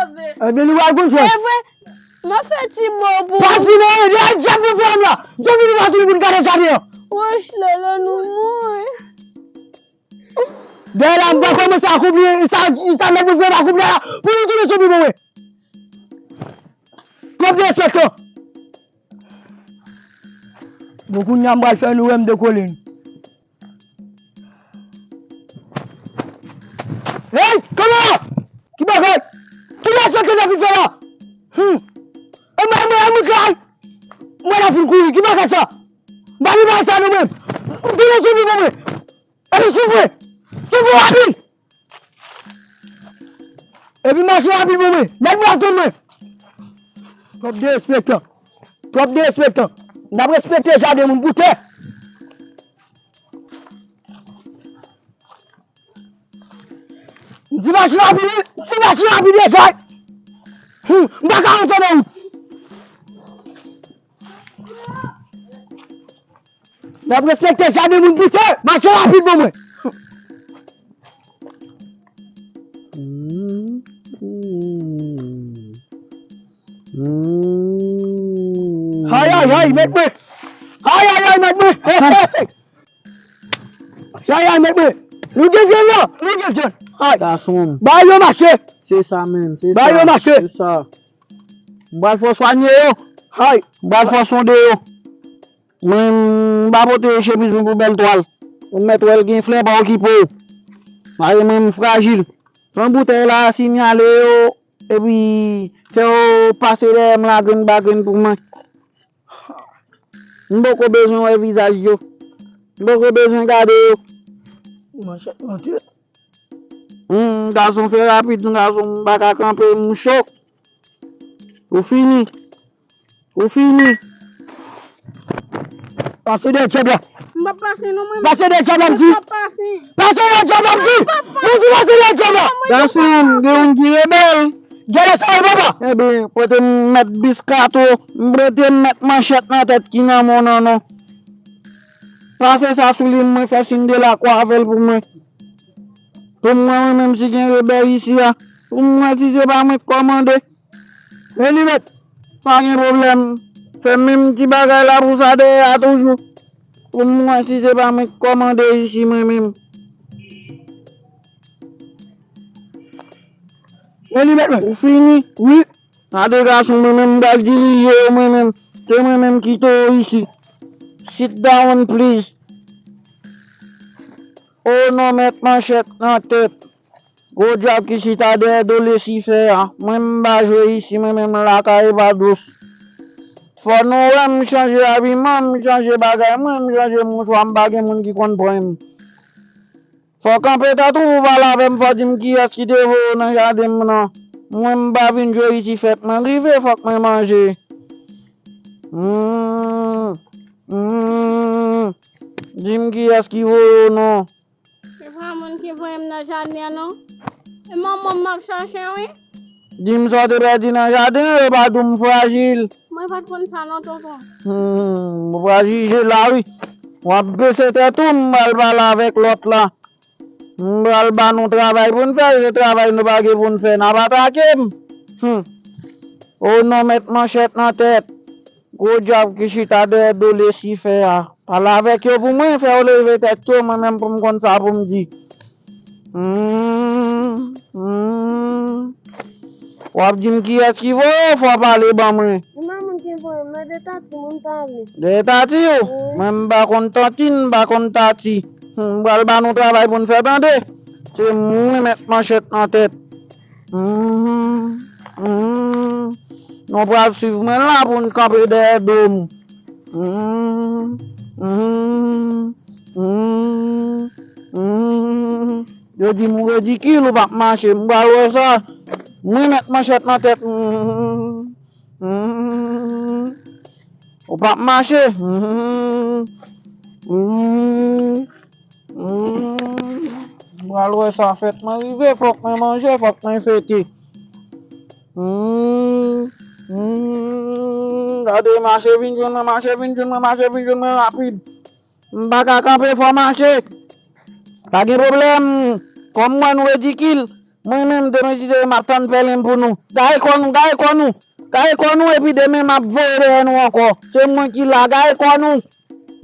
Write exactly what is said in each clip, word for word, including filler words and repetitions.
Ebyen, nou pral konn fè. E vre, m ap fè ti bo pou ou. Pa di nan yon dèyè djab nou pran la. Depi nou pa tounen pou n gade jaden an. Wouch, lele nou mouri. Dèyè la, m pa kòmanse ak ou, sa, sa mèt mwen fè ak ou la, pou nou tounen sou nou mwen. Twòp derespektan. Bon, kounye a m pral fè nou wè m dekole nou. Hey, kanpe la! Ki bagay? Ki derespektan n ap vin fè la? Hmm. E mwen, e mwen, e mwen kay! Mwen la fin kouri, ki bagay sa? M pa vin bay sa non mwen. Vin sou nou mwen. Epi soufle! Soufle rapid! Epi mache rapid pou mwen! Mèt mwen tann mwen! Twòp derespektan! Twòp derespektan! N ap respekte jaden moun pou tè! M di mache rapid wi! M di mache rapid deja! Hum, m pa ka rantre nan wout! N ap respekte jaden moun pou tè, mache rapid pou mwen. Ay, ay, ay, mèt mwen. Ay, ay, ay, mèt mwen. Ay, ay, ay, mèt mwen. Nou gen vyann la, nou gen vyann. Ay. Gason. Ba yo mache. Se sa menm, se sa. Ba yo mache. Se sa. M pral fè w swanye yo. Ay. M pral fè w sonde yo. Mwen, m pa pote chemiz mwen pou bèl twal. Ou mèt wè l gen flè, pa okipe w. Paske mwen, m frajil. Pran boutèy la, sinyale yo, epi fè yo pase dèyè m la grenn pa grenn pou mwen. M poko bezwen wè vizaj yo. M poko bezwen gade yo. Manchèt nan tèt. Hmm, gason fè rapid, gason, m pa ka kanpe, m cho. Ou fini. Ou fini. Pase dèyè djab la. M p ap pase non mwen. Pase dèyè djab la, m di. M p ap pase. Pase dèyè djab la, m di. M di pase dèyè djab la. Gason, gen moun ki rebèl. Gade sa, papa. Ebyen, pote m mèt biskato, m pote m mèt manchèt nan tèt ki nan men w nan non. Pase sa sou li, mwen fè siy de lakwa avè l pou mwen. Pou mwen, mwen menm si gen rebèl isi a, pou mwen si se pa mwen k kòmande. Men li mèt, pa gen pwoblèm. Fè menm ti bagay la pou sa dèyè a toujou. Pou mwen si se pa mwen k kòmande isi mwen menm. Men li mèt mwen. Ou fini? Wi. Gade gason, mwen menm m pral dirije yo mwen menm. Se mwen menm ki toro isi. Sit down, please. O non, mèt manchèt nan tèt. Gwo djab ki chita dèyè do Lisifè a. Mwen m pa jwe isi, mwen menm lakay pa dous. Fò nou wè m chanje abiman, m chanje bagay mwen, m chanje mouchwa, m pa gen moun ki konn pran m. Fò w kanpe tèt ou pou w pale avè m, fò w di m kiyès ki te voye w nan jaden m nan. Mwen m pa vin jwe isi, fèt mwen rive, fòk mwen manje. Hmm, hmm. Di m kiyès ki voye w non. Se pa moun ki voye m nan jaden an non. E manman m m ap chache wi. Di m sa w te pèdi nan jaden an, yo pa di w m frajil. Mwen pa t konn sa non tonton. Hmm, ou pral jije la wi. W ap bese tèt ou, m pral pale avèk lòt la. M pral ba nou travay pou n fè, se travay nou pa gen pou n fè, n ap atake m. Hmm. O non, mèt manchèt nan tèt. Gwo djab ki chita dèyè do Lisifè a. Pale avèk yo pou mwen, fè yo leve tèt yo, mwen menm pou m konn sa pou m di. Hmm, hmm. W ap di m kiyès ki voye w, fò w pale ban mwen. Se pa moun ki voye m, nan de tati moun pale. De tati w? Wi. Mwen m pa konn tanti, m pa konn tati. Hmm, m pral ba nou travay pou n fè tande. Se mwen mèt manchèt nan tèt. Hmm, hmm. Nou pral swiv mwen la pou n kanpe dèyè do m. Hmm, hmm, hmm, hmm. Yo di m ou redikil, ou p ap mache. M pral wè sa. Mwen mèt manchèt nan tèt. Hmm, hmm. Ou p ap mache. Hmm, hmm, hmm. Hmm. M pral wè sa, fèt mwen rive, fòk mwen manje, fòk mwen fete. Hmm, hmm. Gade, mache vin jwenn mwen, mache vin jwenn mwen, mache vin jwenn mwen rapid. M pa ka kanpe, fò mache. Pa gen pwoblèm. Kòm mwen nou redikil, Mwen menm, demen si Dye vle, m ap tann pèlen m pou nou. Gaye kò nou, gaye kò nou. Gaye kò nou, epi demen m ap voye dèyè nou ankò. Se mwen ki la, gaye kò nou.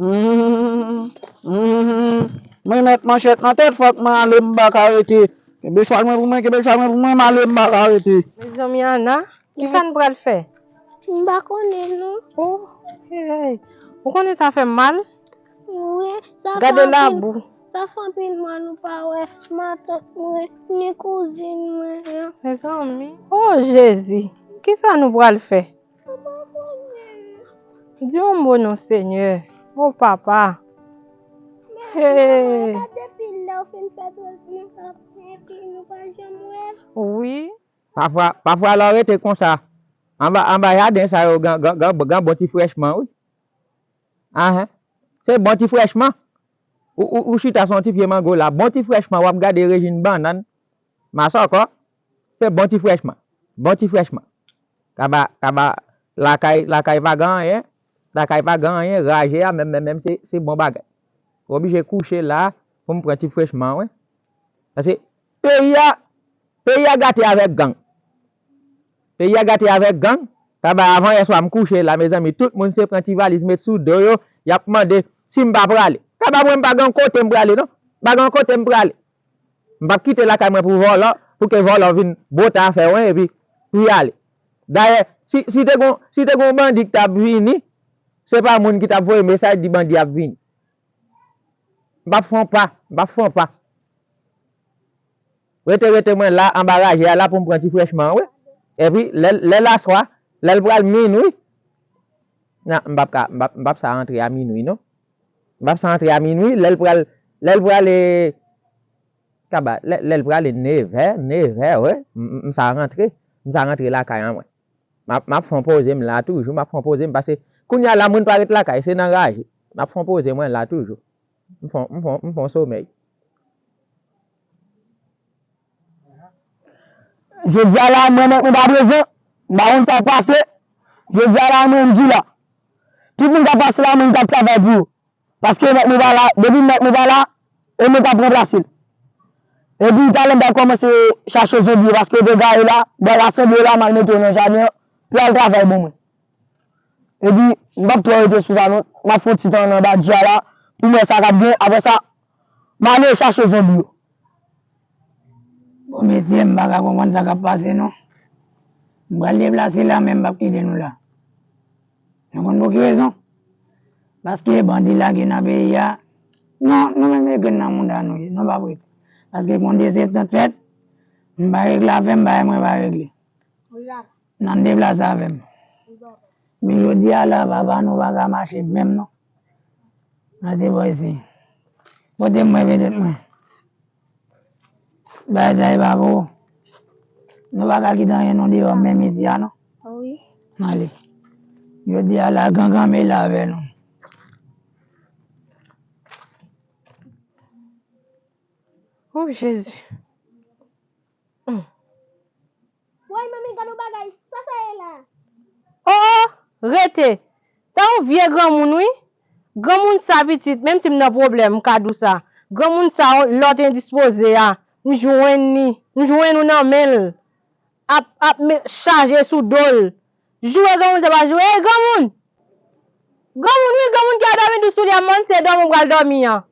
Mhm, mhm. Mwen mèt manchèt nan tèt, fòk mwen ale, m pa ka rete. Kenbe chwal mwen pou mwen, kenbe chwal mwen pou mwen, m ale, m pa ka rete. Mezanmi, Ana, kisa n pral fè? M pa konnen non. Oh, hey. Ou konnen sa fè m mal? Wi, sa fè anpil, sa fè anpil mwa nou pa wè matant mwen, ni kouzin mwen an. Mezanmi. Oh, Jezi. Kisa nou pral fè? M pa konnen. Di yon mo non, Senyè. Oh, papa. Hey. Depi lè w fin fè tretman sa, epi nou pa janm wè l. Wi. Pafwa, pafwa lè w rete konsa, anba, anba jaden sa yo, gen, gen, gen, gen bon ti frèchman, wi. Ahan. Se bon ti frèchman. Ou, ou, ou chita sou yon ti pye mango la, bon ti frèchman, w ap gade rejim bannann, masòkò. Se bon ti frèchman. Bon ti frèchman. Kaba, kaba, lakay, lakay pa gen anyen. Lakay pa gen anyen, raje a, menm, menm, menm, se, se bon bagay. Ou oblije kouche la pou m pran ti frèchman, wi. Paske peyi a, peyi a gate avèk gang. Peyi a gate avèk gang. Kaba, avan yè swa m kouche la, mezanmi, tout moun se pran ti valiz met sou do yo, y ap mande si m pa prale. Kaba, mwen m pa gen kote m prale, non. M pa gen kote m prale. M p ap kite lakay mwen pou vòlò, pou ke vòlò vin bwote afè w, epi pou y ale. Dayè, si, si te gon, si te gon bandi ki t ap vini, se pa moun ki t ap voye mesaj di bandi ap vini. M p ap fè yon pa, m p ap fè yon pa. Rete, rete mwen la, anba raje a la pou m pran ti frèchman, wi. Epi, lè, lè laswa, lè l pral minwi, nan, m p ap ka, m p ap, m p ap sa rantre a minwi, non. M p ap sa rantre a minwi, lè l pral, lè l prale, kaba, lè, lè l prale nevè, nevè, wi, m, m, m sa rantre, m sa rantre lakay an mwen. M ap, m ap fè yon poze m la toujou, m ap fè yon poze m, paske kounye a la, moun pa ret lakay, se nan raje. M ap fè yon poze mwen la toujou. M fè, m fè, m fè yon somèy. Jodi a la, mwen menm mwen pa prezan, m pa konn sa k pase. Jodi a la, mwen menm ki la. Tout moun k ap pase la, mwen k ap travay pou yo. Paske nèg mwen pa la, depi nèg mwen pa la, e mwen k ap ranplase l. Epi talè m t ap kòmanse chache zonbi yo, paske yo te gaye la, bò rasanble yo la, m al mete yo nan jaden an, pou y al travay ban mwen. Epi, m p ap twò rete sou sa non, m ap fè yon ti tan nan badji a la, pou m wè sa k ap gen, apre sa, m ale chache zonbi yo. Bon, mesye, m pa ka konprann sa k ap pase non. M pral deplase la, men m p ap kite nou la. Nou konn pou ki rezon? Paske bandi lage nan peyi a. Non, nou menm e grenn nan mouda nou ye, nou p ap rete. Paske kon de septanm fèt, m pa regle afè m, bagay mwen pa regle. Nan deplase avè m. Men jodi a la, papa nou pa ka mache menm non. Mwen se bò isi. Pote m mwen petèt mwen. Bagay sa e pa pou ou. Nou pa ka kite anyen nou deyò menm isi a non. Wi. Ale. Jodi a la, gangan mele avè nou. Oh, Jezi. Hmm. Woy, manmi, gad yon bagay. Sa sa ye la? Oh, oh, rete. Sa yon vye granmoun, wi. Granmoun sa, pitit, menm si m nan pwoblèm, m ka di w sa. Granmoun sa, lòt endispoze a, m jwenn li, m jwenn ou nan men l. Ap, ap me-, chaje sou do l. Joure granmoun sa pa joure. Ey, granmoun! Granmoun, wi, granmoun ki al dòmi dous sou li a, m konn se dòmi w pral dòmi an.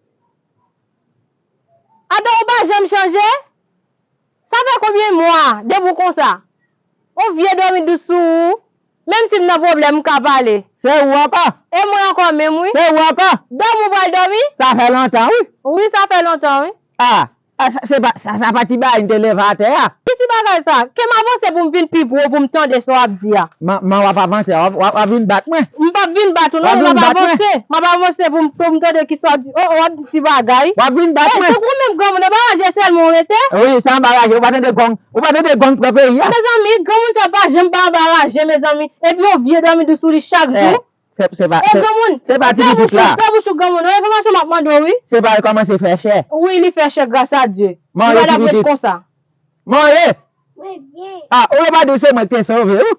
Adan ou pa janm chanje? Sa fè konbyen mwa depi w konsa? On vye dòmi dous sou ou. Menm si m nan pwoblèm, m ka pale. Se ou ankò? E mwen ankò menm, wi. Se ou ankò? Dòmi w pral dòmi? Sa fè lontan, wi. Wi, sa fè lontan, wi. Ah, ah, sa, se pa, sa, sa pa ti bagay m te leve atè a. Ki ti bagay sa? Ke m avanse pou m vin pi pre w, pou m tande sa w ap di a. Man, man w ap avanse, w ap, w ap, w ap vin bat mwen. M p ap vin bat ou non, m ap avanse. M ap avanse pou m, pou m tande kisa w ap di. Oh, oh, w ap di ti bagay. W ap vin bat mwen. E, se ou menm granmoun, anba raje sèlman w rete? Wi, se anba raje. Ou pa tande gang, ou pa tande gang pran peyi a? Mezanmi, granmoun sa pa janm pa anba raje, mezanmi. Epi yon vye dòmi dous sou li chak jou. Se, se pa, e, se, granmoun, se pa ti pitit la. Fè bouch ou, fè bouch ou, granmoun. Yon enfòmasyon m ap mande w, wi. Se pa l kòmanse fè chè. Wi, li fè chè, gras a Dye. Li pa t ap ret konsa. Mwen ye. Mwen byen. Ah, ou pa di w se mwen ki te sove ou?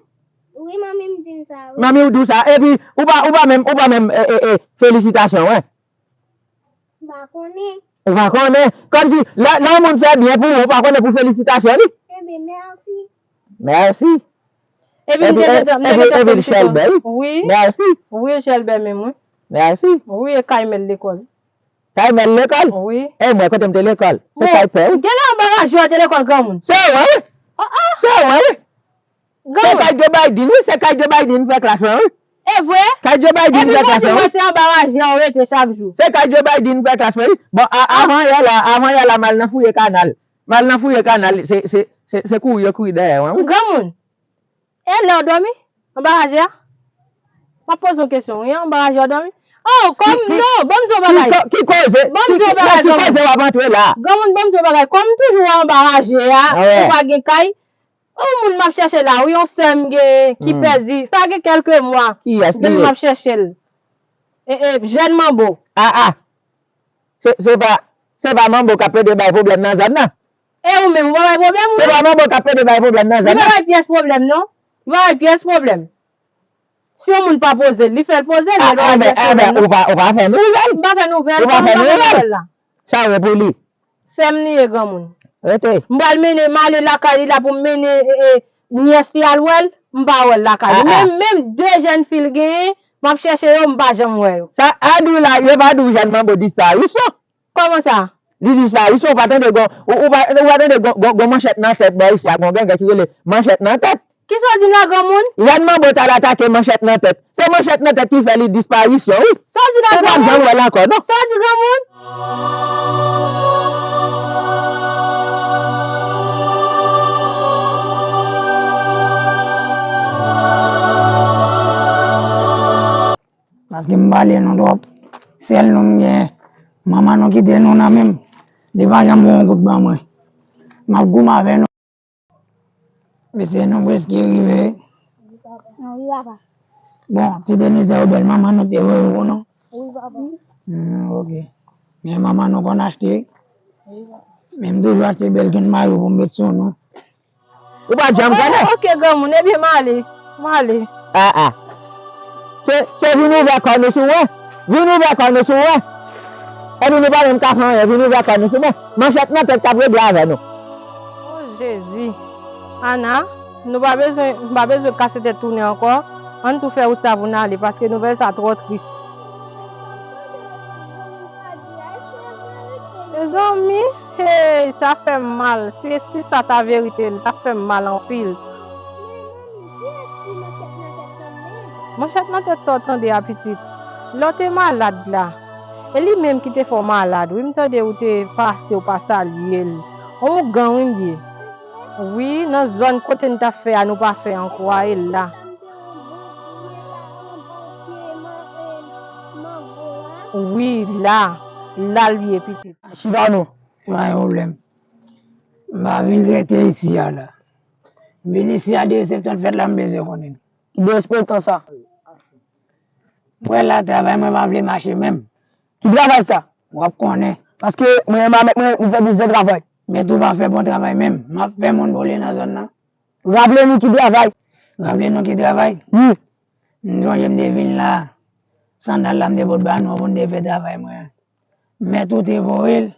Wi, manmi m di m sa, wi. Manmi w di w sa. Epi, ou pa, ou pa menm, ou pa menm, e, e, e, felisitasyon, wi. M pa konnen. Ou pa konnen. Kòmsi, lè, lè yon moun fè byen pou ou, ou pa konnen pou felisitasyon li. Ebyen, mèsi. Mèsi. Epi m te gentan, m te gentan felisite w. Wi. Mèsi. Wi, Chèlbè menm, wi. Mèsi. Wi, e kay mèt lekòl. Kay mèt lekòl? Wi. E mwen, kote m te lekòl? Se kay pè, wi. Genlè anba raje w te lekòl, granmoun. Se vre, wi. Se vre, wi. Se kay Joe Biden, wi, se kay Joe Biden fè klas mwen, wi. E vre? Kay Joe Biden fè klas mwen, wi. Epi mwen se anba raje a w rete chak jou. Se kay Joe Biden fè klas mwen, wi. Bon, a, avan yè la, avan yè la, m al nan fouye kanal. M al nan fouye kanal, se, se, se, se kouri yo kouri dèyè mwen, wi. Granmoun, e lè w dòmi? Anba raje a? M ap poze w kesyon, wi, anba raje a w dòmi? Oh, kòm, non, ban m di w bagay. Ki, ki, ki koze? Ban m di w bagay, ki koze w ap antre la? Granmoun, ban m di w bagay. Kòm toujou w anba raje a, ou pa gen kay, yon moun m ap chèche la, wi, yon sè m gen ki pèdi. Sa gen kèlke mwa depi m ap chèche l. E, e, jèn manbo. Ah, ah. Se, se pa, se pa manbo k ap plede bay pwoblèm nan zòn nan. E ou menm, ou pa bay pwoblèm, ou menm? Se pa manbo k ap plede bay pwoblèm nan zòn nan. Li pa bay pyès pwoblèm, non. Li pa bay pyès pwoblèm. Si yon moun pa poze l, li fè l poze l, men li pa bay pyès pwoblèm, non. Ou pa, ou pa fè nouvèl. M pa fè nouvèl, kòman m pa fè nouvèl la? Sa yo pou li. Sè m li ye, granmoun. Rete. M pral mennen, m ale lakay li la pou m mennen, e, e, nyès li al wè l, m pa wè l lakay li. Ah, ah. Menm, menm de jèn fi l genyen, m ap chèche yo, m pa janm wè yo. Sa, a di w la, yo pa di w jèn manbo disparisyon. Kòman sa? Li disparisyon, ou pa tande gon, ou, ou pa, ou pa tande gon, gon, gon manchèt nan tèt bò isi a, gon gangè ki rele manchèt nan tèt. Kisa w di m la, granmoun? Jèn manbo t al atake manchèt nan tèt. Se manchèt nan tèt ki fè li disparisyon, wi. Sa w di la, granmoun? Ou p ap janm wè l ankò, non. Sa w di, granmoun? Paske m pale nou twòp. Sèl nou m gen, manman nou kite nou nan men m. Li pa janm voye yon goud ban mwen. M ap goumen avè nou. Mesye, nou prèske rive. Wi, papa. Bon, ti Denise, ou bèl manman nou te voye pou nou? Wi, papa. Hmm, ok. Men manman nou konn achte. Wi, papa. Men m toujou achte bèl grenn mayo pou m met sou nou. Ou pa janm konnen. Ok, granmoun, ebyen, m ale. M ale. Ah, ah. Se, se vin ouvè kò nou sou mwen. Vin ouvè kò nou sou mwen. Epi nou pa menm ka fè anyen, vin ouvè kò nou sou mwen. Manchèt nan tèt k ap regle avè nou. O Jezi. Ana, nou pa bezwen, nou pa bezwen kase tèt tounen ankò. Ann tou fè wout sa pou n ale, paske nouvèl sa twò tris. Mezanmi, hey, sa fè m mal. Si, si sa ta verite, li ta fè m mal anpil. Manchèt nan tèt sa w tande a, pitit. Lè w te malad la, e li menm ki te fè w malad, wi, m tande ou te pase, ou pa salye l. On ougan, wi, m ye. Wi, nan zòn kote n t ap fè a, nou pa fè ankò a, e la. Wi, la, la l ye, pitit. Chita non. Pa gen pwoblèm. M pa vin rete isi a la. M vin isi a de septanm fèt la, m bezwen konnen. Ki de septanm sa? M wè la travay mwen pa vle mache menm. Ki travay sa? W ap konnen. Paske mwen, mwen, mwen, mwen fè biznis travay. Men tou pa fè bon travay menm. M ap fè moun vole nan zòn nan. Raple nou ki travay. Raple nou ki travay? Wi. M sonje m te vin la. Sandal la m te pot ba nou pou n te fè travay mwen an. Men tou te voye l.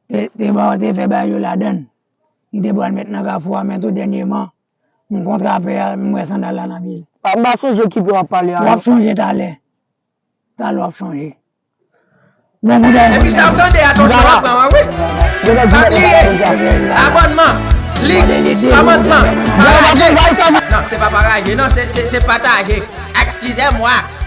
Te, te ba, te fè bagay yo ladan l. Li te pral met nan kafou a, men tou dènyèman, m kontre apre a, m wè sandal la nan pye l. M pa sonje ki pye w ap pale a, non. W ap sonje talè. Talè w ap sonje. Bon, bouda. Epi sa w tande a, tonton ap pran an, wi. Pa bliye. Abònman, lik, kòmantman, pataje. Non, se pa pataje, non, se, se, se pataje. Excusez-moi.